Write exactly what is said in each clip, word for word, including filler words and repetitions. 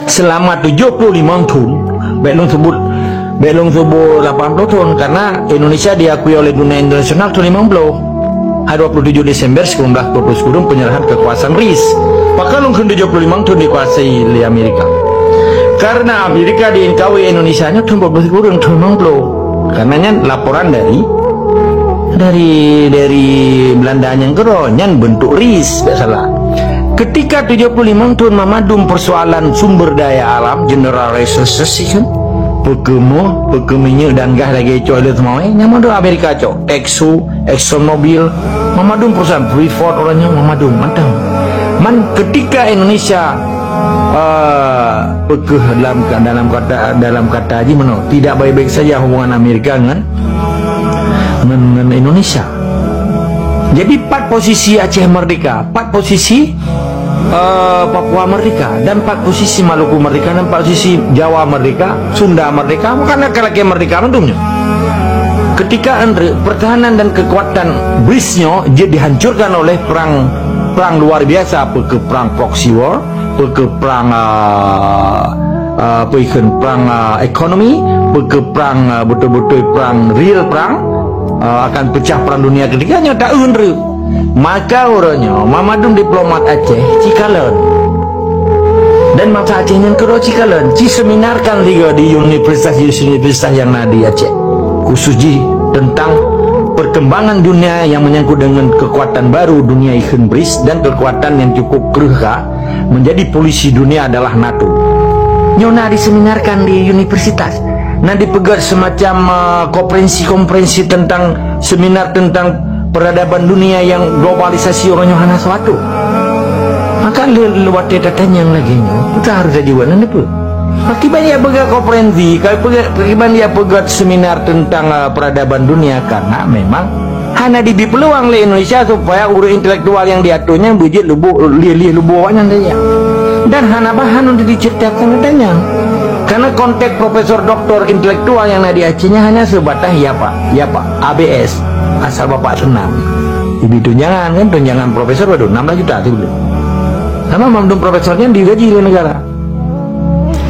Selama tujuh puluh lima thon, bèk lôn sebut, bèk lôn sebut lapan puluh thon, karena Indonesia diakui oleh dunia internasional thon lima puluh. Hari dua puluh tujuh Desember seribu sembilan ratus dua puluh sikureueng penyerahan kekuasaan RIS. Pakon lôn kheun tujuh puluh lima thon dikuasai lé Amerika? Karena Amerika di-enclave Indonesia nyoe thon dua puluh sikureueng, thon lima puluh. Karena nyan laporan dari, dari, dari Belanda nyang keudroe, nyan bentuk RIS, bèk salah. Ketika tujuh puluh lima thon, mamadum persoalan sumber daya alam, general resources, kan? Peukeumoh, peukeuminyeuk dan gas lagèe cok lé seumawé, nyan mandum Amerika cok. Exxon, ExxonMobil, mamadum perusahaan, Freeport, orang nyan mamadum, mantong. Man ketika Indonesia, eh, peukeuh dalam, dalam kata, dalam kata jih meunoe, tidak baik-baik saja hubungan Amerika ngon, ngon, ngon Indonesia. Jadi, pat posisi Aceh merdeka, pat posisi, eh, Papua merdeka, dan pat posisi Maluku merdeka, dan pat posisi Jawa merdeka, Sunda merdeka, bukan laki-laki merdeka mandum nyoe. Ketika Andre, pertahanan dan kekuatan BRICS nyoe jeuet dihancurkan oleh perang, perang luar biasa, apa ke perang proxy war, peu keuh prang, ah, ah, peu ikheun prang, ah, ekonomi, peu keuh prang, ah, beutôi-beutôi prang, real prang, ah, akan peucah Perang Dunia Ketiga nyoe taeu nreuek. Maka uroe nyoe mamadum diplomat Aceh cikalon. Dan masa Aceh nyan keudroe cikalon, ci seminarkan lé goe di universitas-universitas nyang na di Aceh. Khusus jih tentang perkembangan dunia yang menyangkut dengan kekuatan baru dunia ikheun BRICS dan kekuatan yang cukup kreueh ka menjadi polisi dunia adalah NATO. Nyoe na diseminarkan di universitas, na dipeugét semacam, eh, konferensi-konferensi tentang, seminar tentang peradaban dunia yang globalisasi uroe nyoe hana suatu. Maka lé, lé watée tatanyong lagée nyoe, peue harôh tajaweueb, na peue? Pakiban jak peugét konferensi, ka peugét, pakiban jak peugét seminar tentang, eh, peradaban dunia, karena memang hana dibi peuluang lé Indonesia supaya ureuëng intelektual nyang di ateueh nyan beujeuet lubôk, lieh-lieh lubôk awaknyan saja. Dan hana bahan untuk diceritakan teuntang nyan. Karena konteks profesor doktor intelektual nyang na di Aceh nyan hanya sebatas ya Pak, ya Pak, A B S, asal Bapak senang. Ibi tunjangan kan, tunjangan profesor waduh enam belas juta sibuleuen. Sama mandum profesor nyan digaji lé negara.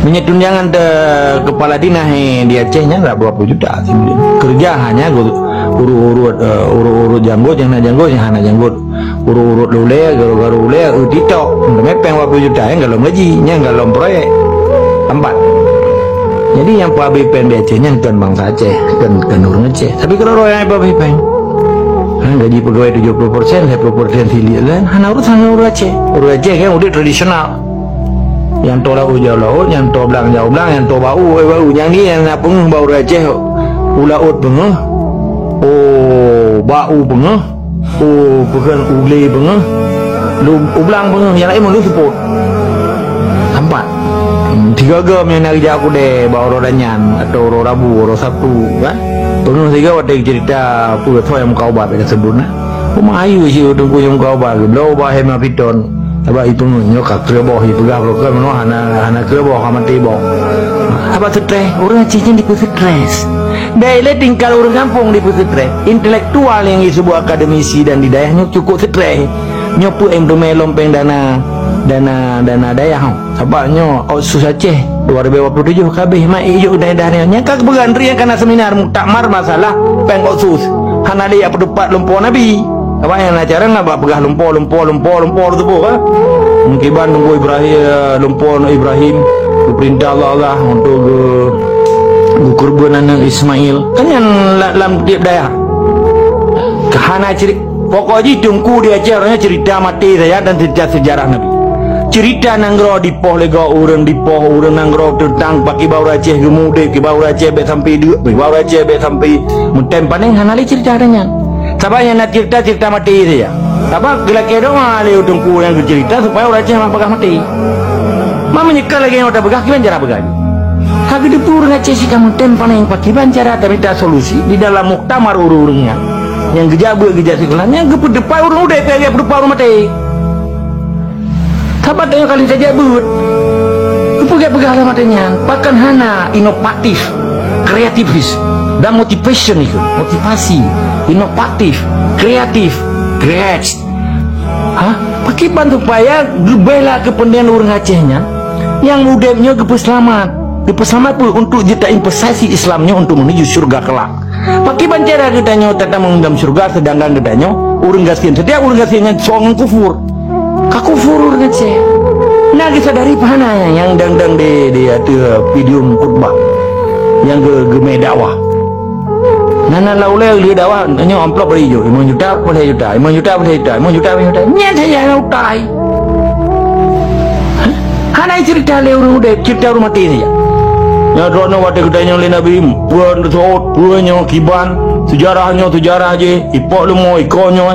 Meunyoe tunjangan teu kepala dinas, eh, di Aceh nyan lah dua puluh juta sibuleuen. Kerja hanya gu-, urut-urut, eh, urut-urut janggot nyang na janggot, nyang hana janggot. Urut-urut ulée, garu-garu ulée, eu, titok. Meuteumé péng dua puluh juta nyang golom gaji, nyang golom proyek. Tampat. Jadi nyang peuabéh péng di Aceh nyan kon bansa Aceh, kon, kon ureuëng Aceh. Tapi keudroe-droe nyang peuabéh péng. Ha, gaji pegawai tujuh puluh persen, lhée puluh persen silik kan. Hana urusan ngon ureuëng Aceh. Ureuëng Aceh kan udép tradisional. Nyang toe laôt jaoe laôt, nyang toe blang jaoe blang, nyang toe bak u, eh, bak u. Nyang ni nyang na peungeuh bak ureuëng Aceh. U laôt peungeuh, u bak u peungeuh, u peukheun u glé peungeuh, lu, u blang peungeuh, nyang laén meulheueh seupôt. Tampat. Hmm, tiga gam nyang na geujak keudè bak uroe danyan, atau uroe Rabu, uroe Sabtu, kan? Peungeuh tiga watée cerita peue soe nyang muka ubat ka seubut na. Uma ayu si teungku nyang muka ubat, geubloe ubat hema piton. Sabab ipeungeuh nyoe ka kreueh boh, ipeugah broker meunoe hana, hana kreueh boh, ka maté boh. Sabab stres, ureuëng Aceh nyan dipeusetres. Dai lé tingkat ureuëng gampông dipeusetres. Intelektual nyang disebut akademisi dan di dayah nyoe cukup stres. Nyoe peue nyang teumé lom péng dana, dana, dana dayah nyoe. Sabab nyoe otsus Aceh dua ribu dua puluh tujuh ka habéh, mak ijok dayah-dayah nyoe. Nyang ka geupeugah Andri nyang kana seminar muktamar masalah péng otsus. Hana lé jak peuteupat lumpo Nabi. Awak nyang na carông na bak peugah lumpo, lumpo, lumpo, lumpo teupeu, ha? Meukiban Teungku Ibrahim, lumpo Ibrahim geupeurintah Allah, Allah untuk geu-, geukeureubeuen aneuk Ismail. Kan nyan la-, lam tieb dayah. Hana ciri-, pokok jih teungku di Aceh, ureuëng nyan cerita maté saja dan cerita sejarah Nabi. Cerita nanggroe dipoh lé gob ureuëng, dipoh ureuëng nanggroe teuntang pakiban ureuëng Aceh geumudép, kiban ureuëng Aceh bék sampai deuk, kiban ureuëng Aceh bék sampai meutem panéng, hana lé cerita nyan. Sabab nyang na cerita, cerita maté saja. Sabab geulakée doá lé teungku nyang geucerita supaya ureuëng Aceh mak peugah maté. Ma meunyeukeu lagée nyoe tapeugah, kiban cara peugah? Ka geuteupeue ureuëng Aceh sikamoe tem panéng pakiban cara tamita solusi di dalam muktamar ureuëng-ureuëng nyan. Nyang geujak beuet geujak sikula, nyang geupeuteupat ureuëng udép, geupeuteupat ureuëng maté. Sabat tanyoe kali tajak beuet. Peugah-peugah lam ateueh nyan, pakon hana inovatif, kreatifis, dan motivation itu, motivasi, inovatif, kreatif, create. Ha? Pakiban supaya geubela keupeuntengan ureuëng Aceh nyan, Nyang udeb nyoe geupeuseulamat. Geupeuseulamat peue? Untuk jeuet ta investasi Islam nyoe untuk menuju syurga kelak. Pakriban cara geutanyoe tatamong lam syurga, sedangkan geutanyoe ureuëng gasien? Setiap ureuëng gasien nyan soe ngon kufur. Ka kufur ureuëng Aceh. Na geusadari peue hana nyang dang-dang di, di ateueh podium khutbah nyang geu-, geumé dakwah. Na, na lam ulée lheueh dakwah, nyoe amplop bri jih, limong juta, peuet juta, limong juta, peuet juta, limong juta, peuet juta. Nyan saja na utai. Hana cerita lé ureuëng udeb, cerita ureuëng maté saja. Nyoe droeneuh watée geutanyoe lé Nabi, peue saut, peue nyoe kiban, sejarah nyoe, sejarah jih, ipok leumo, iko nyoe.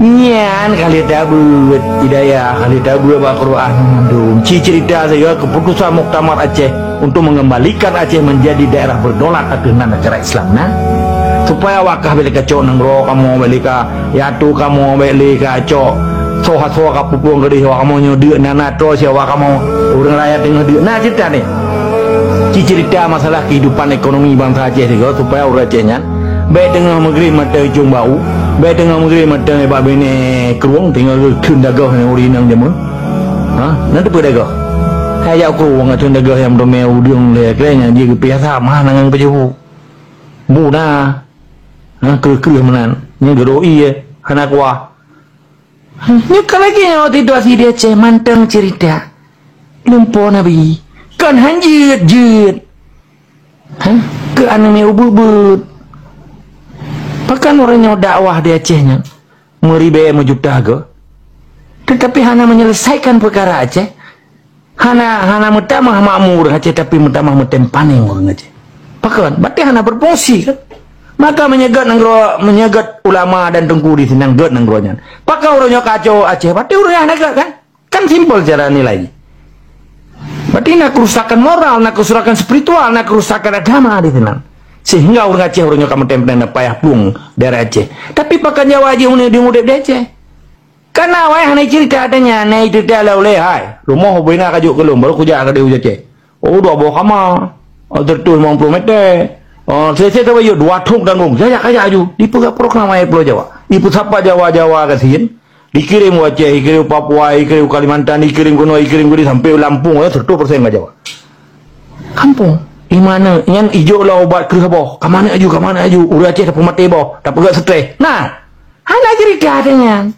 Nyan ka lheueh tabeuet hidayah, ka lheueh tabeuet bak Quran mandum. Ci cerita saja keputusan Muktamar Aceh untuk mengembalikan Aceh menjadi daerah berdaulat ateueh nan negara Islam na. Supaya awak kah bèk lé kacok nanggroe kamoe, bèk lé ka yatu kamoe, bèk lé kacok soe-soe ka peupueng keudeh awak kamoe nyoe deuk na-na troh si awak kamoe. Ureuëng rakyat teungoh deuk na cerita nyoe. Ci cerita masalah kehidupan ekonomi bansa Aceh sigoe supaya ureuëng Aceh nyan bèk teungoh meugrib mantong icong bau, bèk teungoh meugrib mantong bak binéh krueng teungoh kheun dagoh nyang uri nang jameun. Ha, na teupeue dagoh? Hai jak ukeue wong ateueh dagoh nyang meureume udeueng lé kreng nyang jih geupiasa mah nang ngon peujubu. Bu na. Ha, kreueh-kreueh meunan. Nyan geuro ié, hana kuah. Nyoe ka lagèe nyoe situasi di Aceh mantong cerita. Lumpo Nabi. Kon han jeuet-jeuet. Ha? Keu aneuk miet ubeut-ubeut. Pakon ureuëng nyoe dakwah di Aceh nyan? Meuribèe meujuta goe. Tetapi hana menyelesaikan peukara Aceh. Hana, hana meutamah makmu ureuëng Aceh, tapi meutamah meutem panéng ureuëng Aceh. Pakon? Berarti hana berfungsi kan? Maka meunyoe gèt nanggroe, meunyoe gèt ulama dan teungku di sinan gèt nanggroe nyan. Pakon ureuëng nyoe kacau Aceh, berarti ureuëng nyan hana gèt kan? Kan simpel cara nilai. Berarti na kerusakan moral, na kerusakan spiritual, na kerusakan agama di sinan. Sehingga ureuëng Aceh ureuëng nyoe ka meutem-tem na payah plueng daerah Aceh. Tapi pakon Jawa jih ureuëng udeb di Aceh? Kana awai hana cerita tanya, na cerita lau lé hai. Rumoh ubena ka jok keu lôn, baru kujak ka di Aceh. Oh, dua boh kama. Oh, seratus lima puluh meter. Oh, selesai tu bayu dua truk tanggong. Jaya kaya aju. Dipeugah program ayat Pulau Jawa. Ipeusapa Jawa-Jawa ka sien. Dikirim u Aceh, dikirim u Papua, dikirim u Kalimantan, dikirim keunoe, dikirim keunoe sampai u Lampung, ya, seratus persen ka Jawa. Kampung. Di mana? Nyan ijok lah ubat kreueh boh. Ka mana aju, ka mana aju. Ureuëng Aceh tapeumaté boh, tapeugah stres. Nah, hana cerita tanya.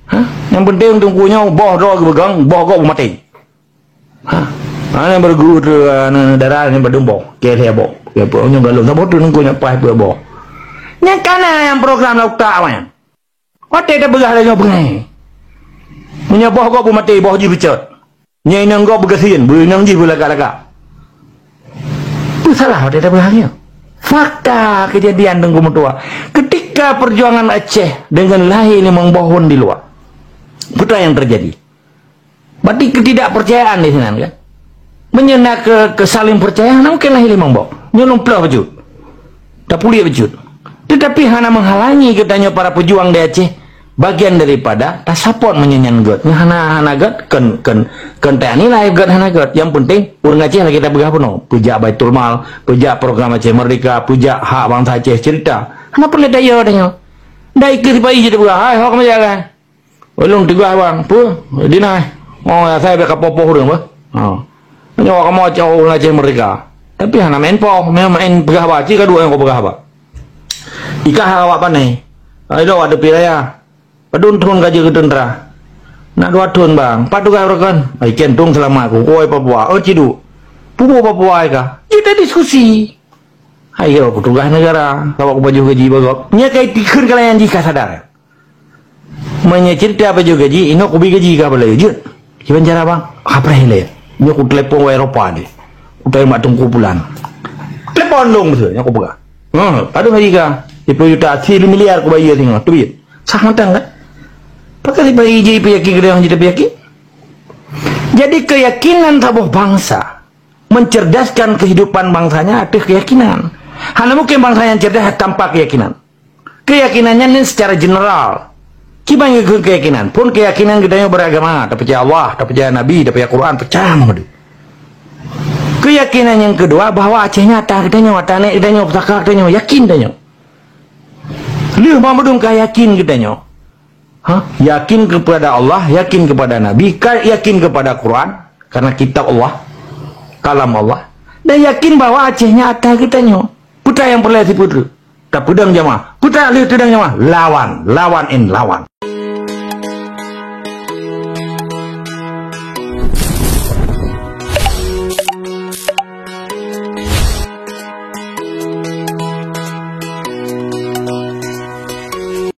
Ha? Nyang penting teungku nyoe boh droe geupegang, boh gob maté. Ha? Ha, nyang baru guru tu, ha, na, na, darah ni badum boh. Ke lhèe boh. Ke apa? Nyoe galom saboh tu teungku nyoe paih peuet boh. Nyang kana nyang program lam utak awak nyan. Watèe tapeugah lagèe nyoe beungai. Meunyoe boh gob maté, boh jih beucot. Nyan inong gob beugasien, beu inong jih beulagak-lagak. Peue salah watèe tapeugah lagèe nyoe? Fakta kejadian teungku meutuah. Ketika perjuangan Aceh dengan lahé limong boh won di luwa. Peue nyang terjadi? Berarti ketidakpercayaan di sinan kan? Meunyoe na ke, ke saling percaya, na mungkin lahé limong boh. Nyoe lôn plôh bacut. Tapuléh bacut. Tetapi hana menghalangi geutanyoe para pejuang di Aceh bagian daripada tasapot meunyoe nyan gèt. Nyoe hana, hana gèt, kon, kon, kon tanilai gèt hana gèt. Nyang penting, ureuëng Aceh lagèe tapeugah bunoe. Peujak Baitul Mal, peujak program Aceh Merdeka, peujak hak bansa Aceh cerita. Hana peureulèe daya tanyoe. Dai keu sipai jeuet tapeugah, hai, hok meujak kan? Ulôn tugaih bang, peue? Dinai. Oh, ya, saya bèk kapoh-poh ureuëng, bah. Ha. Nyoe kamoe cok ureuëng Aceh Merdeka. Tapi hana main poh, main, main peugah bah, cit ka dua nyang kupeugah bah. Ikah awak panai. Ai do ada piraya. Padum thon ka jeuet keu teuntara. Nak dua thon bang. Pat tugaih ureuëng kan? Ai ken tung selamat ku koi Papua. Oh, ciduk. Pupu Papua ka. Kita diskusi. Hai kira petugas negara, sabab kupajoh gaji bagok. Nya kai tikheun kalayan jih ka sadar. Meunyoe cerita pajoh gaji, inoe kubi gaji ka balai jeuet. Kiban cara bang? Kapreh ilèe. Nyoe kutelepon u Eropa deh. Kutai mak teungku pulan. Telepon dong beutôi, nyoe kupeugah. Ha, padum gaji ka. Lima puluh juta, si miliar kubayar singoh. Teubiet. Sah mantong kan? Pakai si bayi je peuyakin keudeh jita peuyakin. Jadi keyakinan saboh bangsa mencerdaskan kehidupan bangsanya ateueh keyakinan. Hana mungkin bangsa nyang cerdas tanpa keyakinan. Keyakinan nyan secara general. Kiban nyoe keyakinan. Pun keyakinan geutanyoe beragama, tapeucaya Allah, tapeucaya Nabi, tapeucaya Quran, peucaya Muhammad. Keyakinan nyang keudua bahwa Aceh nyata geutanyoe, ata aneuk geutanyoe, pusaka geutanyoe, yakin tanyoe. Lheueh Muhammad ka yakin geutanyoe. Ha? Yakin kepada Allah, yakin kepada Nabi, ka-, yakin kepada Quran, Karena kitab Allah, kalam Allah, dan yakin bahwa Aceh nyan ata geutanyoe. Peue nyang peureulèe sipeutreuk? Tapeudong jamaah. Peue lheueh teudong jamaah? Lawan, lawan and lawan.